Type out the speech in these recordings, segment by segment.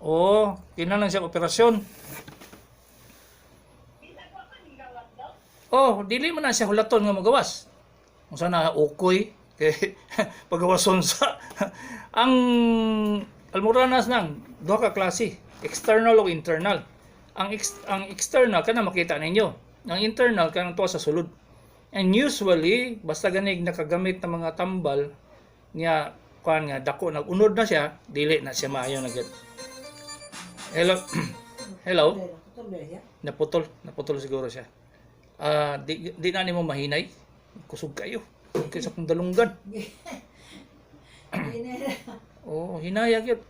Oo, kinahanglan siya operasyon. Oh, dili man na siya hulaton nga magawas. Kung sana ukoy kay pagawason sa ang almoranas nang duha ka klase, external o internal. Ang external kana makita ninyo. Ang internal kanang tuwa sa sulod. And usually basta ganig nakagamit ng mga tambal niya kuan nga dako nag-unod na siya, dili na siya maayo na gyud. Hello. Hello. Putol ba siya? Naputol, naputol siguro siya. Ah, di na nimo mahinay. Kusog kayo. Kusog kayo sa kong dalunggan. Hindi na. Oo, hinaya gyud.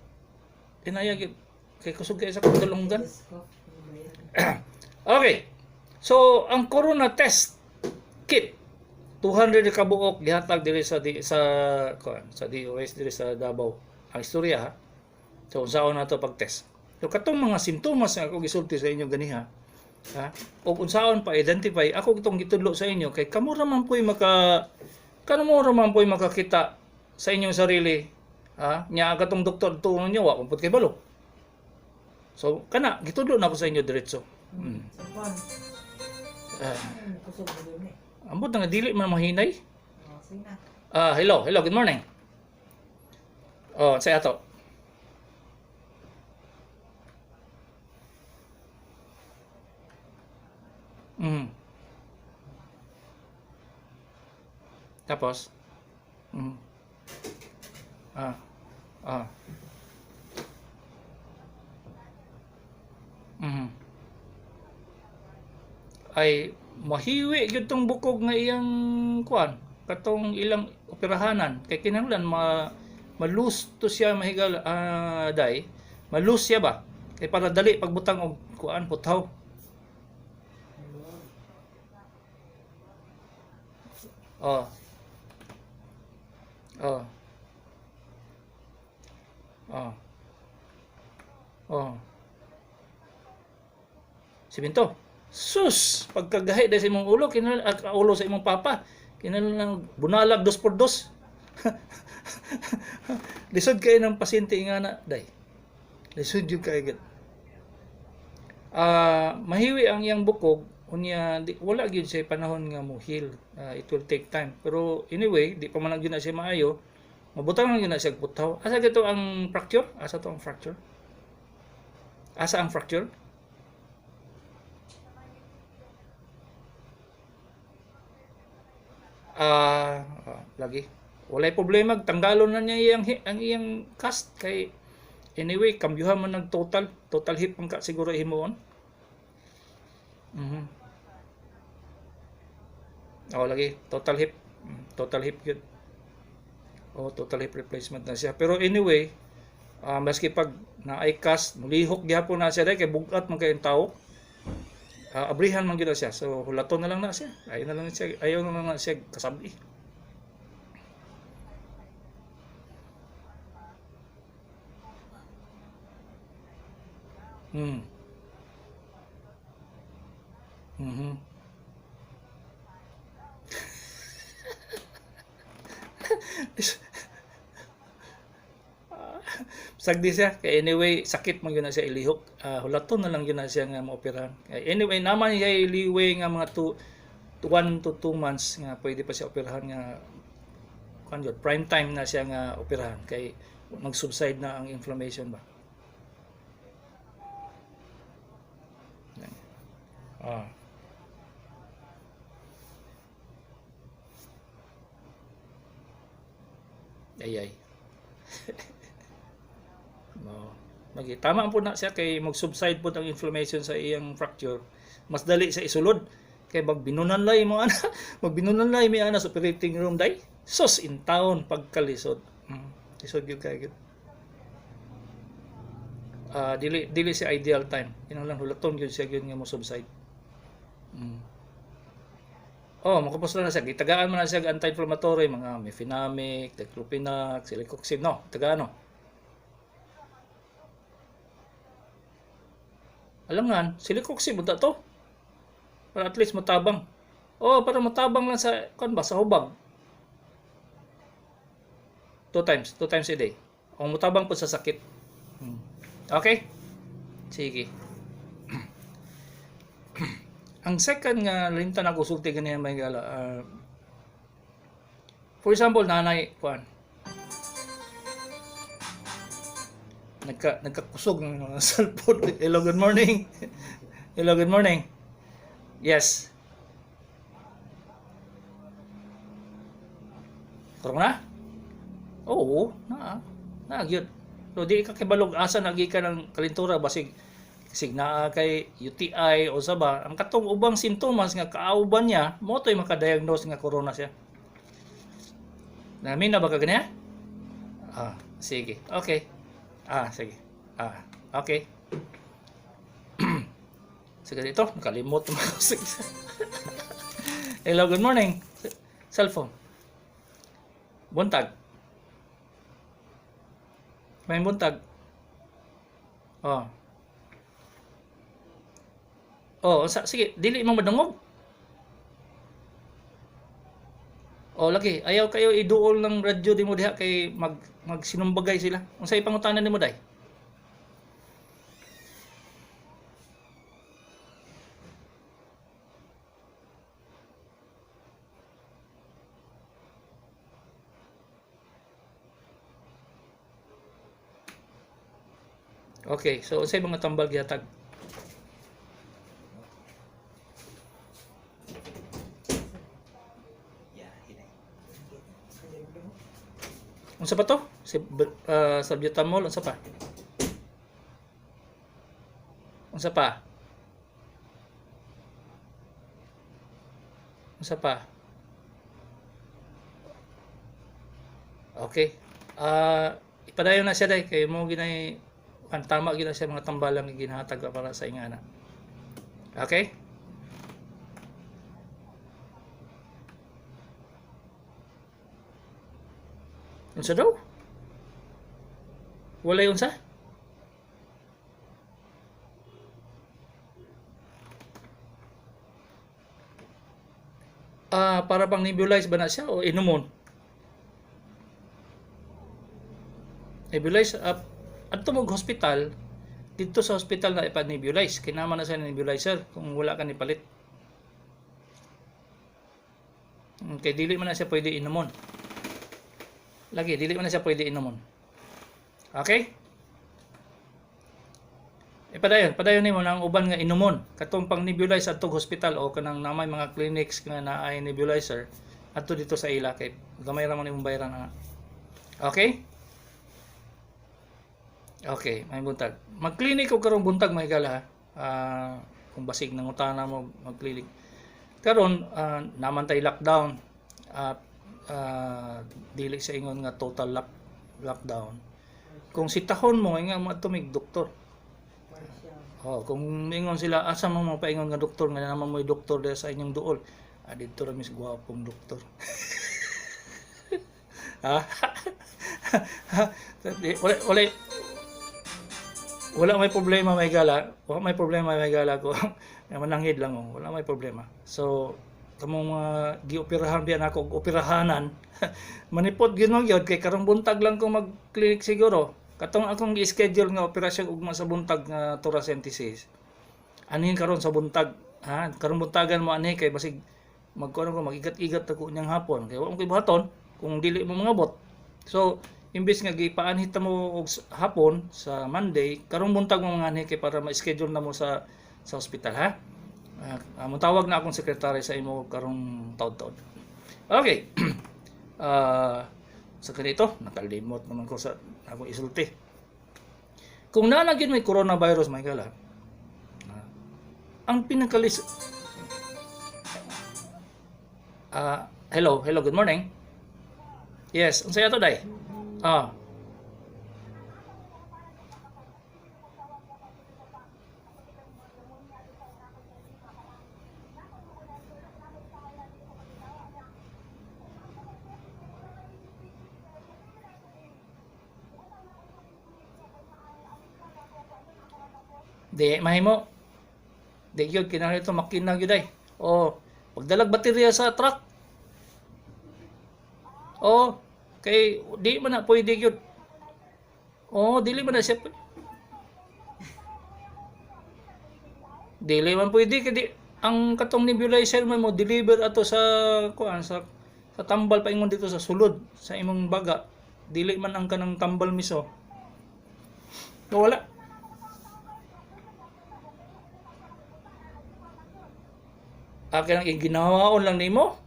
Hinaya gyud. Kay kusog kayo sa kong dalunggan. Diyos ko, ano ba yan? Okay. So, ang corona test kit 200 ka buok gihatag diri sa di, sa kuan, sa DOS diri sa Davao. Ang istorya ha. So, unsaon na to pag-test. So, katong mga simptomas nga ako gisulti sa inyo ganiha, ha? Og unsaon pa identify ako itong gitudlo sa inyo kay kamo ra man po'y maka kamo ra man po'y makakita sa inyong sarili, ha? Nya ang katong doktor tuon niyo wa pud kay balo. So kana gitudlo na ako sa inyo diretso. Sa kwan. Ah, Kusog na yun eh. ambot na nga dili man mahinay. Oh, sige na. Ah, hello, hello, good morning. Oh, sa ato. Tapos? Ah. Ah. Ay mahiwi gyud tong bukog nga iyang kuan katong ilang operahanan kay kinahanglan ma malus to siya mahigal day malus siya ba kay para dali pagbutang og kuan putaw. Oh, oh, oh, oh, siminto. Sus, pagkagahi dahil sa imong ulo, kinahanglan ulo sa imong papa, kinahanglan bunalag dos por dos. Lisod kayo ng pasyente nga na, day. Lisod yun kayo. Gid. Ah, mahiwi ang iyang bukog, unya di, wala gyud siya panahon nga mo heal. Ah, it will take time. Pero anyway, di pa man lang gyud na siya maayo. Mabutang lang gyud na siya butaw. Asa gito ang fracture? Asa to ang fracture? Asa ang fracture? Ah, ah, lagi. Walay problema, tanggalon na niya iyang ang iyang cast kay anyway, kambyuhan man ng total, total hip ang ka siguro himuon. Oh, lagi total hip. Total hip yun. Oh, total hip replacement na siya. Pero anyway, maski pag naay cast, mulihok gihapon na siya dahil kay bugat man kayong tao. Ah, abrihan man gyud na siya. So hulaton na lang na siya. Ayaw na lang siya, ayaw na lang na siya kasabi. Sagdi siya. Kay anyway, sakit man yun na siya ilihok. Ah, hulaton na lang yun na siya nga maoperahan. Kay anyway, naman siya iliwe nga mga 1 to 2 months nga pwede pa siya operahan nga kan yun, prime time na siya nga operahan kay nag-subside na ang inflammation ba. Ah. Ay ay. No. Magi tama po na siya kay mag-subside po ang inflammation sa iyang fracture. Mas dali sa isulod kay magbinunan lay mo ana, magbinunan lay mi ana sa operating room day. Sos in town pagkalisod. Lisod gyud kay gyud. Ah, dili dili si ideal time. Kinahanglan hulaton gyud siya gyud nga mo subside. Oh, makapos na siya. Gitagaan man na siya og anti-inflammatory, mga mefenamic, diclofenac, celecoxib, no. Tagaan no. Alam nga, celecoxib unta to. Para at least matabang. Oh, para matabang lang sa kan ba sa hubag. Two times a day. Ang mutabang po sa sakit. Okay? Sige. Ang second nga linta na kusulti ganiya may gala. For example, nanay kuan. Nagkakusog ng mga cellphone. Hello, good morning. Hello, good morning. Yes. Karong na? Oo, naa. Naa gyud. So di ka kibalog asa nagi ka ng kalintura basig sig naa kay UTI o sa ba ang katong ubang simptomas nga kaauban niya mo to'y makadiagnose nga corona siya. Namin na ba ka ganyan? Ah, sige. Okay. Ah, sige. Ah, okay. Sige dito, nakalimot naman ako. Sige. Hello, good morning. Cellphone. Buntag. May buntag. Oh. Oh, sa, sige, dili mo madungog. Oh, lagi, ayaw kayo iduol ng radyo di mo diha kay magsinumbagay sila. Unsay pangutana nimo day? Okay, so unsay mga tambal gihatag? Yeah, hinay. Unsa pa to? Si salbutamol, unsa pa? Unsa pa? Unsa pa? Okay. Ah, ipadayon na siya day kay mo ginay ang tama gina siya mga tambalang ginahatag para sa ingana. Okay? Unsa daw? Walay unsa? Ah, para bang nebulize ba na siya o inumon? Nebulize up adto mo og hospital, dito sa hospital na ipa-nebulize. Kinama na siya ng nebulizer kung wala ka nipalit. Kay dili man na siya pwede inumon. Lagi, dili man na siya pwede inumon. Okay? Ipadayon, padayon nimo nang uban nga inumon. Katong pang nebulize adtong hospital o kanang namay mga clinics nga naay nebulizer adto dito sa ila kay gamay ra man imong bayaran ana. Okay? Okay, may buntag. Mag-clinic og karong buntag may gala ha. Ah, kung basig nangutana mo mag-clinic. Karon naman tay lockdown. Ah, dili sa ingon nga total lockdown. Kung sitahon mo nga mo mig doktor. Partial. Oh, kung ingon sila asa mo mapaingon nga doktor nga naman mo'y doktor diri sa inyong duol. Ah, didto ra mis gwapong doktor. Ha? Wala wala wala may problema may gala. Wala may problema may gala ko. Mananghid lang oh. Wala may problema. So kamong mga gioperahan biya nako og operahanan manipod gyud man gyud kay karong buntag lang ko mag-clinic siguro. Katong akong gi-schedule nga operasyon ugma sa buntag nga thoracentesis. Anin karon sa buntag ha, karong buntagan mo ani kay basig magkuan ko magigat-igat ako niyang hapon kay wa mo kay buhaton kung dili mo mangabot. So imbes nga gipaanhit ta mo og hapon sa Monday, karong buntag mo mga anhi kay para ma-schedule na mo sa ospital ha. Motawag na akong sekretary sa imo karong taud-taud. Okay. Ah, sa ganito, nakalimot naman ko sa akong isulti. Kung nalagyan may coronavirus, may gala, ang pinakalis. Ah, hello, hello, good morning. Yes, unsay ato day? Ah. Di mahimo. Di gyud kinahanglan ito makina gyud ay. Oh, pagdalag baterya sa truck. Oh, kay di man na pwede gyud. Oh, dili man na siya. Dili man pwede kay di ang katong nebulizer man mo deliver ato sa kuan sa tambal paingon dito sa sulod sa imong baga. Dili man ang kanang tambal miso. So, wala. Ah, kanang ginawaon lang nimo?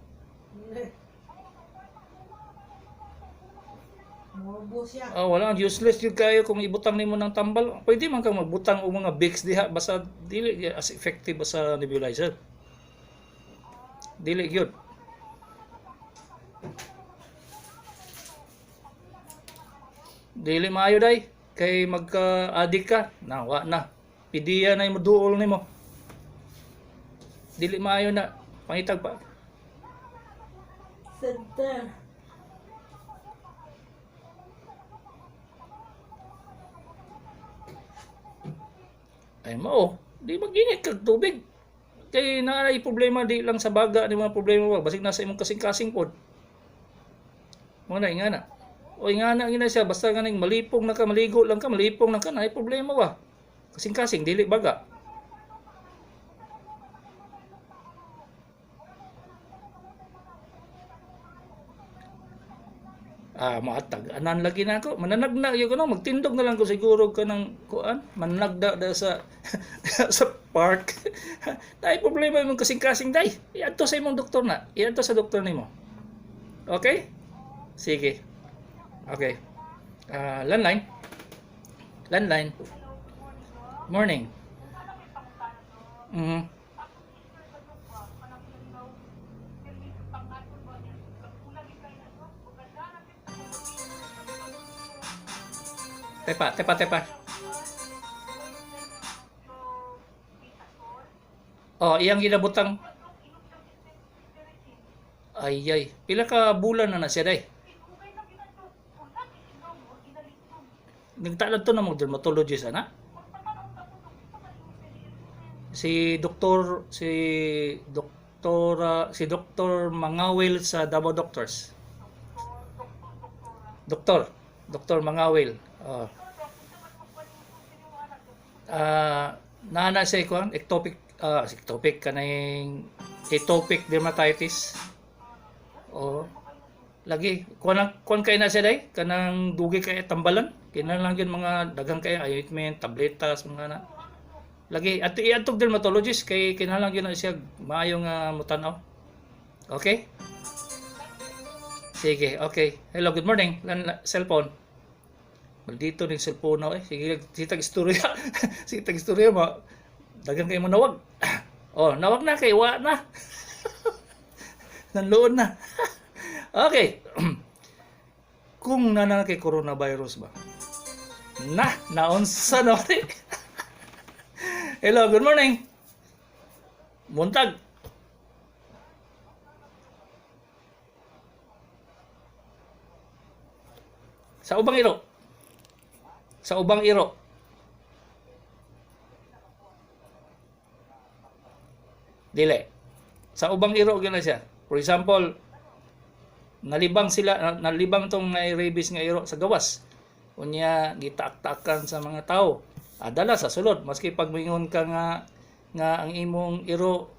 Mobo siya. Ah, wala, useless jud kayo kung ibutang nimo ng tambal. Pwede man kang magbutang og mga Vicks diha basta dili as effective sa nebulizer. Dili gyud. Dili maayo day kay magka-addict ka. Na wa na. Pidiya na imo duol nimo. Dili maayo na. Pangitag pa. Center. Ay mao, di mag-init kag tubig. Kay naay problema di lang sa baga ni mga problema ba basig nasa imong kasing-kasing pod. Mo na ingana. O ingana gina siya basta ganing malipong na ka, maligo lang ka, malipong na ka, naay problema ba. Kasing-kasing dili baga. Ah, maatag anan lagi na ako. Mananagna gyud ko no, magtindog na lang ko siguro kanang kuan, managda da sa sa park. Dai problema imong kasing-kasing day. Iadto sa imong doktor na. Iadto sa doktor nimo. Okay? Sige. Okay. Ah, landline. Landline. Morning. Tepa, tepa, tepa. Oh, iyang ginabutang. Ay ay, pila ka bulan na na siya day? Nagtalad to na mo dermatologist ana. Si Doktor Mangawil sa Davao Doctors. Doktor, Doktor Mangawil. Oh. Ah, naa na siya kuan ectopic, ectopic kaning atopic dermatitis. Oh. Lagi kuan kuan kay na siya day kanang dugi kay tambalan kinahanglan gyud mga daghang kay ointment, tabletas, mga na. Lagi ato iadtog dermatologist kay kinahanglan gyud na siya maayo nga motan-aw. Okay? Sige, okay. Hello, good morning. Lan, cellphone. Maldito ning cellphone na eh. Sige, sitag istorya. Sige, tag istorya ma. Daghang kay mo nawag. Oh, nawag na kay wa na. Nanloon na. Okay. Kung nana kay coronavirus ba? Na, naunsa na rin. Hello, good morning. Muntag. Sa ubang iro. Sa ubang iro. Dili. Sa ubang iro gyud na siya. For example, nalibang sila, nalibang tong na rabies nga iro sa gawas. Unya gitaak-taakan sa mga tao. Adala sa sulod maski pag moingon ka nga nga ang imong iro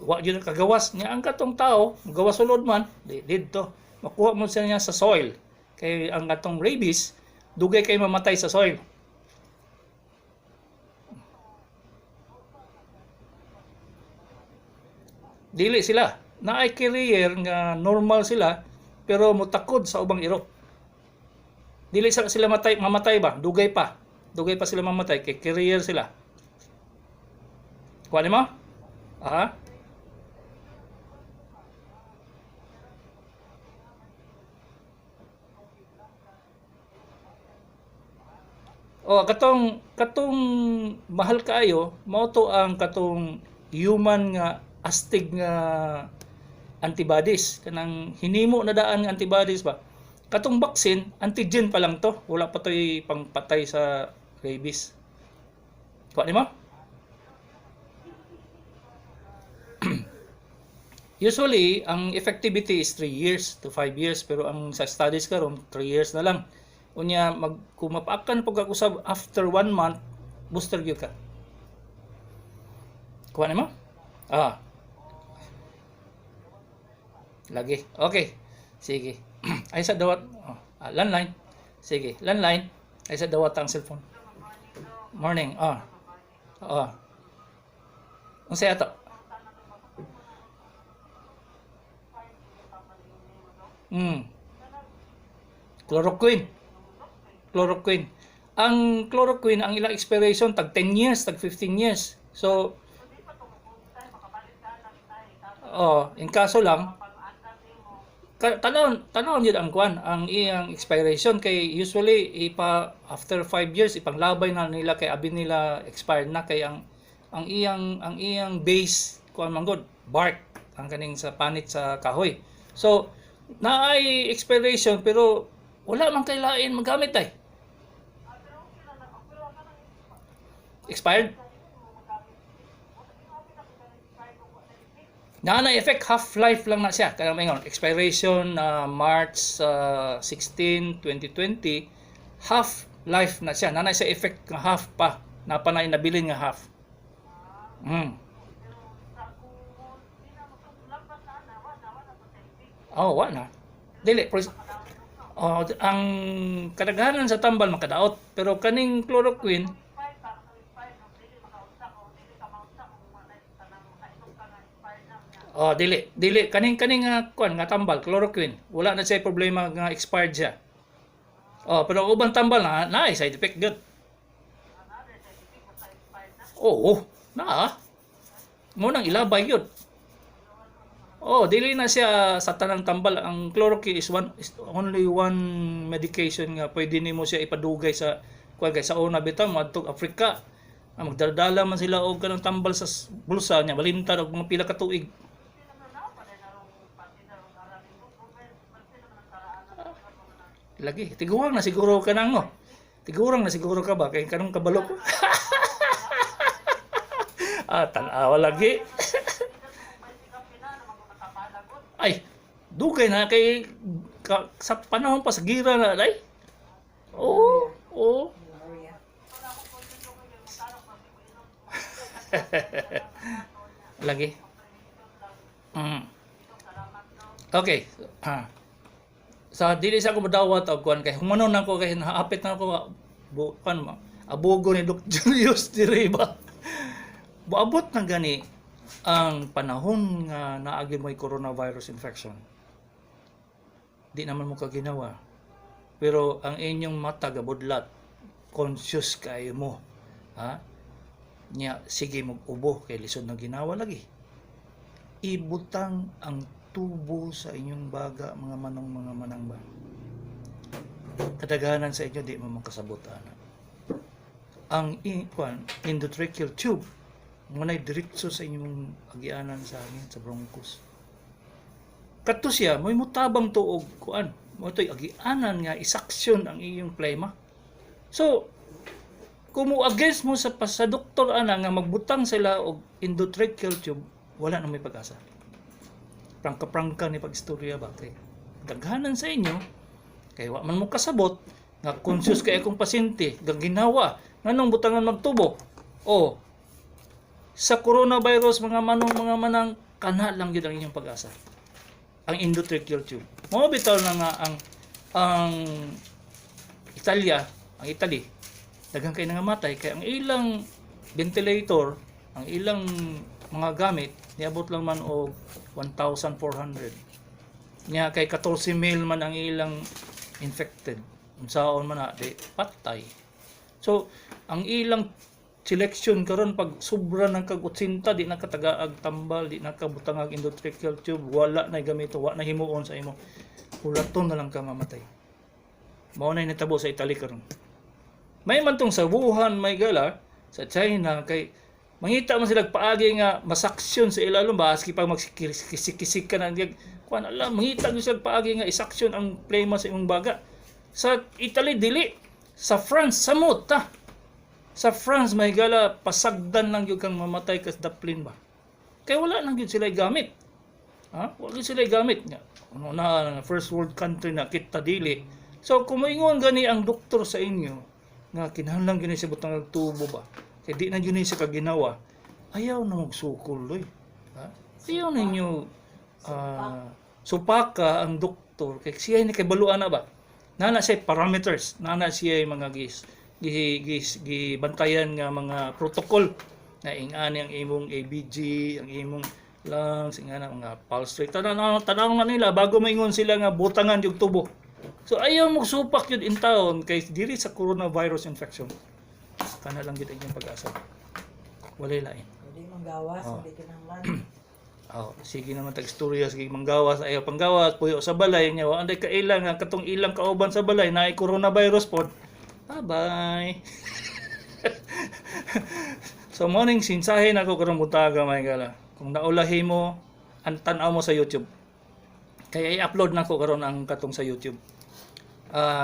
wa gyud kagawas niya ang katong tao gawas sulod man di didto makuha mo siya niya sa soil kay ang katong rabies dugay kay mamatay sa soil. Dili sila naay carrier nga normal sila pero mutakod sa ubang iro. Dili sila sila matay mamatay ba, dugay pa sila mamatay kay carrier sila. Kuha nimo? Aha. Oh, katong katong mahal kaayo mao to ang katong human nga astig nga antibodies kanang hinimo na daan nga antibodies ba. Katong vaccine antigen pa lang to, wala pa toy pangpatay sa rabies. Kuha nimo? Usually ang effectivity is 3 years to 5 years pero ang sa studies karon 3 years na lang. Unya mag kung mapaakan pag usab after 1 month, booster gyud ka. Kuha nimo? Ah. Lagi. Okay. Sige. Ay sa dawat. Oh, ah, landline. Sige, landline. Ay sa dawat ang cellphone. Morning. Ah. Ah. Unsa ato? Chloroquine. Chloroquine. Ang chloroquine, ang ilang expiration, tag 10 years, tag 15 years. So, oh, in kaso lang, tanawon tanawon yun ang kwan, ang iyang expiration kay usually ipa after 5 years ipanglabay na nila kay abi nila expired na kay ang iyang base kuan man gud bark ang kaning sa panit sa kahoy. So naay expiration pero wala man kay lain magamit ay. Expired? Na na effect, half life lang na siya. Kaya maingon expiration na March 16, 2020, half life na siya. Na siya effect nga half pa. Napa na nabilin nga half. Oh, wa na. Dili oh, ang kadaghanan sa tambal makadaot pero kaning chloroquine. Oh, dili, dili kaning kaning nga kuan nga tambal chloroquine. Wala na siya problema nga expired siya. Oh, pero ubang tambal na naay side effect gyud. Oo, naa. Mo nang ilabay gyud. Oh, dili na siya sa tanang tambal. Ang chloroquine is only one medication nga pwede nimo siya ipadugay sa kuan kay sa una bitaw moadtog Africa. Ang magdadala man sila og kanang tambal sa bulsa niya, balintar og mga pila ka tuig. Lagi, tiguang na siguro ka nang no. Tiguang na siguro ka ba kay kanong kabalo ko. Ah, tan-awa lagi. Ay, dugay na kay sa panahon pa sa gira na ay. Oo. Gloria. Lagi. Okay. Ah. Sa dili sa ako madawat og kuan kay humanon na ako kay naapit na ako bu, kuan ma abugo ni Doc Julius diri ba. Buabot na gani ang panahon nga naagi mo'y coronavirus infection. Di naman mo kaginawa. Pero ang inyong mata gabudlat, conscious kayo mo. Ha? Nya sige mag-ubo kay lisod na ginawa lagi. Ibutang ang tubo sa inyong baga, mga manong mga manang ba. Kadaghanan sa inyo di mo makasabot ana. Ang kuan endotracheal tube mo na diretso sa inyong agianan sa hangin sa bronchus. Kadto siya mo'y mutabang tuog kuan mo to'y agianan nga isaksyon ang iyong plema. So kung mo against mo sa doktor ana nga magbutang sila og endotracheal tube, wala na may pag-asa. Prangka-prangka ni pag-istorya ba kay daghanan sa inyo kay wa man mo kasabot nga conscious kay akong pasyente gang ginawa nganong butangan magtubo. O sa coronavirus, mga manong mga manang, kana lang gyud ang inyong pag-asa, ang endotracheal tube. Mao bitaw na nga ang Italia, ang Italy, daghan kay nangamatay kay ang ilang ventilator, ang ilang mga gamit niabot lang man og 1,400. Nya kay 14 mil man ang ilang infected. Unsaon man na di patay. So ang ilang selection karon pag sobra ng kag 80 di na katagaag tambal, di na kabutangag endotracheal tube, wala na gamito, wa na himuon sa imo. Hulaton na lang ka mamatay. Mao na natabo sa Italy karon. May man tong sa Wuhan, may gala sa China kay mangita man sila paagi nga masaksyon sa ilalom ba aski pag magsikisik ka na kuan alam mangita gyud sila paagi nga isaksyon ang plema sa imong baga. Sa Italy dili, sa France samot ta. Sa France may gala pasagdan lang gyud kang mamatay kas daplin ba. Kay wala lang gyud sila gamit. Ha? Wala gyud sila gamit nga. Ano na first world country na kita dili. So kung moingon gani ang doktor sa inyo nga kinahanglan gyud ni siya butang og tubo ba. Kay di na gyud ni siya kaginawa. Ayaw na magsukol, oy. Ha? Ayaw ninyo supaka ang doktor kay siya ni kabaluan na ba. Nana siya parameters, nana siya mga gis gi, gis gibantayan nga mga protocol na ingani ang imong ABG, ang imong lungs, ingana mga pulse rate. Tanaw tanaw na nila bago maingon sila nga butangan yung tubo. So ayaw mo supak yun in town kay diri sa coronavirus infection. Kana lang gid ang inyong pag-asa. Walay lain. Hindi manggawas, hindi kinahanglan. Oh, sige naman tag istorya, sige manggawas, ayaw panggawas, puyo sa balay niya, wa anday kailang nga katong ilang kauban sa balay naay coronavirus pod. Bye bye. So morning sinsahe nako karong buntaga, mga higala. Kung naulahi mo ang tan-aw mo sa YouTube. Kaya i-upload nako karon ang katong sa YouTube.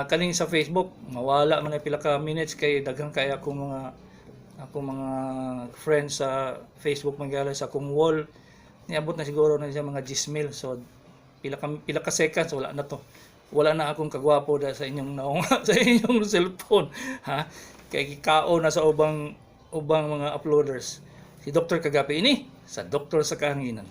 Kaning sa Facebook mawala man na pila ka minutes kay daghan kay akong mga friends sa Facebook, mga higala, sa akong wall. Niabot na siguro na siya mga 10,000. So pila ka seconds, wala na to. Wala na akong kagwapo da sa inyong naong sa inyong cellphone, ha, kay gikao na sa ubang ubang mga uploaders. Si Dr. Kagapi ini sa Doktor sa Kahanginan.